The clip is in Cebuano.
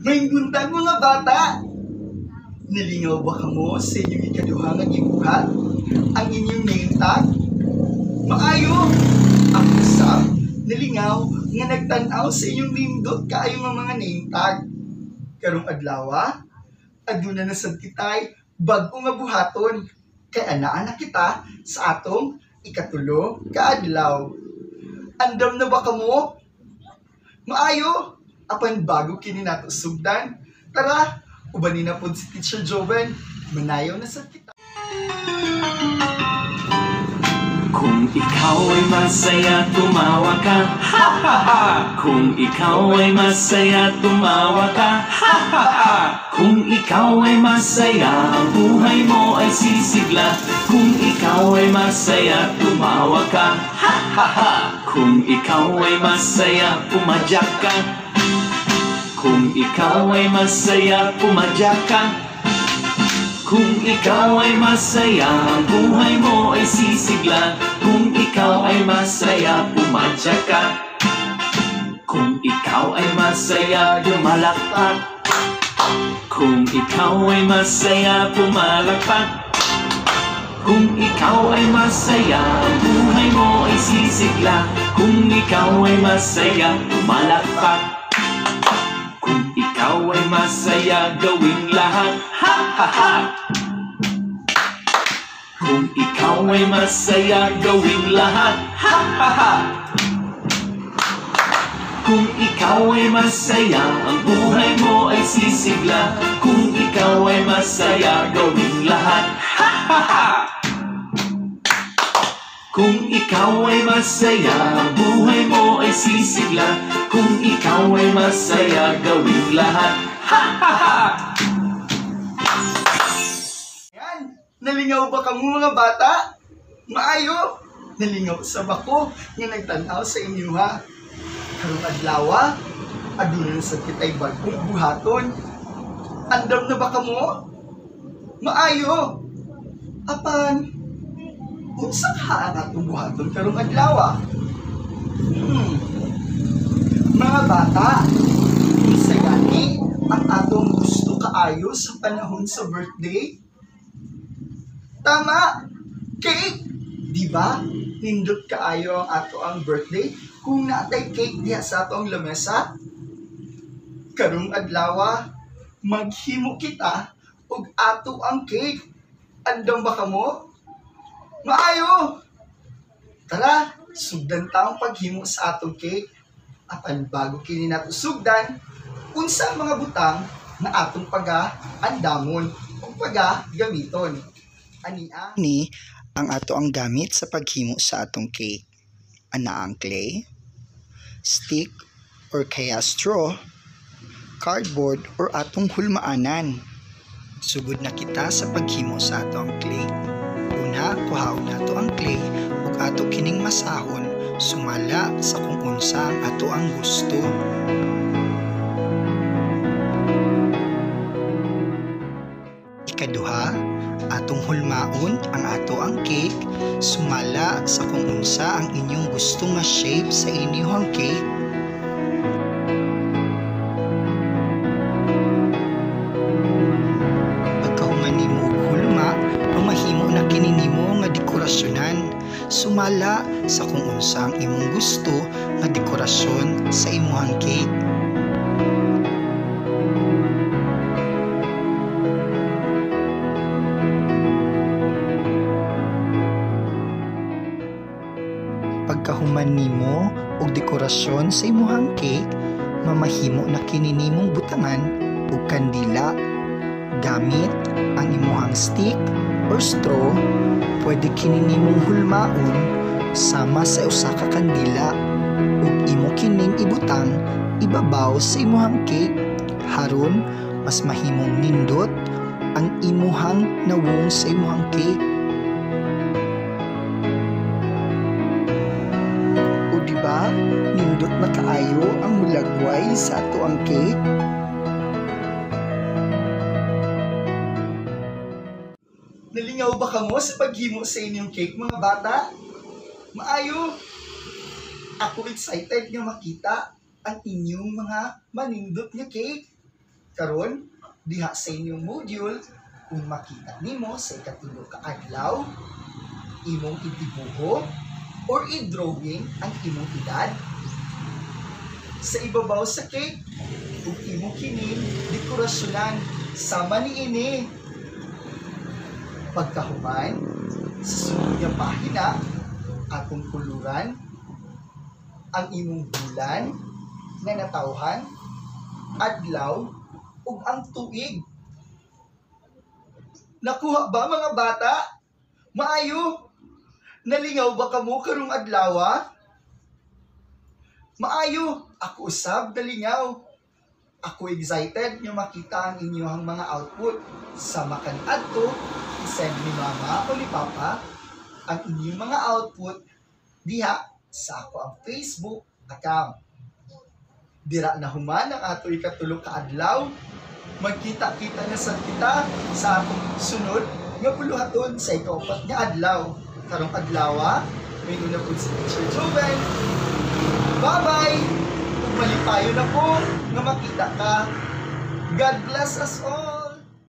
Maayong buntag, mga bata! Nalingaw ba kamo sa inyong ikaduha nga gibuhat? Ang inyong name tag? Maayo! Ako sab nalingaw nga nagtan-aw sa inyong nindot kaayo nga mga name tag. Karong adlaw, aduna na sad kitay bag-o nga buhaton kay anaa na kita sa atong ikatulo ka adlaw. Andam na ba kamo? Maayo! Apan bago kini nato sugdan, tara, ubanin na pod si Teacher Joven. Manayaw na sad kita. Kung ikaw ay masaya, tumawa ka. Ha ha ha! Kung ikaw ay masaya, tumawa ka. Ha ha ha! Kung ikaw ay masaya, ang buhay mo ay sisigla. Kung ikaw ay masaya, tumawa ka. Ha ha ha! Kung ikaw ay masaya, pumadyak ka. Kung ikaw ay masaya, pumadyak ka. Kung ikaw ay masaya, ang buhay mo ay sisigla. Kung ikaw ay masaya, pumadya ka. Kung ikaw ay masaya, lumalakpak. Kung ikaw ay masaya, pumalakpak. Kung ikaw ay masaya, ang buhay mo ay sisigla. Kung ikaw ay masaya, pumalakpak. Kung ikaw ay masaya, gawing lahat. Ha ha ha! Kung ikaw ay masaya, gawing lahat. Ha ha ha! Kung ikaw ay masaya, ang buhay mo ay sisigla. Kung ikaw ay masaya, gawing lahat. Ha ha ha! Kung ikaw ay masaya, ang buhay mo ay sisigla. Kung ikaw ay masaya, gawing lahat. Ha ha ha! Yan! Nalingaw ba kamo, mga bata? Maayo! Nalingaw sa bako nga nagtan-aw sa inyo ha. Karong adlaw, aduna na sad kitay bag-ong buhaton. Andam na ba kamo? Maayo! Apan, unsa ka ang atong buhaton karong adlaw? Mga bata, unsa gani ang atong gusto kaayo sa panahon sa birthday? Tama! Cake! Di ba? Nindot kaayo ang ato ang birthday kung naatay cake diha sa atong lamesa. Karong adlaw, maghimo kita og ato ang cake. Andam ba kamo? Maayo! Tara, sugdan ta ang paghimo sa atong cake. Apan bago kini nato sugdan, unsa ang mga butang na atong paga-andamon o paga-gamiton? Ania Ni ang ato ang gamit sa paghimo sa atong cake. Ana ang clay, stick or kaya straw, cardboard or atong hulmaanan. Sugod na kita sa paghimo sa ato ang clay. Una, kuhaon nato ang clay ug ato kining masahon sumala sa kung unsa ang ato ang gusto. Ikaduha, atong hulmaon ang ato ang cake sumala sa kung unsa ang inyong gusto nga shape sa inyong cake. Pagkahuman nimo og hulma, mamahimo na kini nimo nga dekorasyonan sumala sa kung unsa ang imong gusto nga dekorasyon sa imong cake. Pagkahuman nimo og dekorasyon sa imong cake, mamahimo na kini nimong butangan og kandila. Gamit ang imong stick or straw, pwede kini nimong hulmaon sama sa usa ka kandila ug imo kining ibutang ibabaw sa imong cake. Haron mas mahimong nindot ang imuhang nawong sa imong cake. O di ba, nindot na kaayo ang mulagway sa ato ang cake? Nalingaw ba kamo sa paghimo sa inyong cake, mga bata? Maayo! Ako excited nga makita ang inyong mga manindot nga cake. Karon, diha sa inyong module, kung makita nimo sa ikatulo ka adlaw, imong idibuho or i-drawing ang imong edad. Sa ibabaw sa cake, ug imo kining dekorasyonan sama niini. Pagkahuman, sa sunod nga pahina, atong kuluran ang imong bulan nga natawhan, adlaw, ug ang tuig. Nakuha ba, mga bata? Maayo! Nalingaw ba kamo karong adlawa? Maayo! Ako usab nalingaw. Ako excited nga makita ang inyong mga output. Sa makaniadto, i-send ni Mama o ni Papa ang inyong mga output diha sa ako ang Facebook account. Dira na human ang ato ikatulo ka adlaw. Magkita-kita na sad kita sa atong sunod nga buluhaton sa ikaupat nga adlaw. Karong adlawa, may na po si Teacher Joven. Bye-bye! Ug malipayon ako nga makita ka. God bless us all!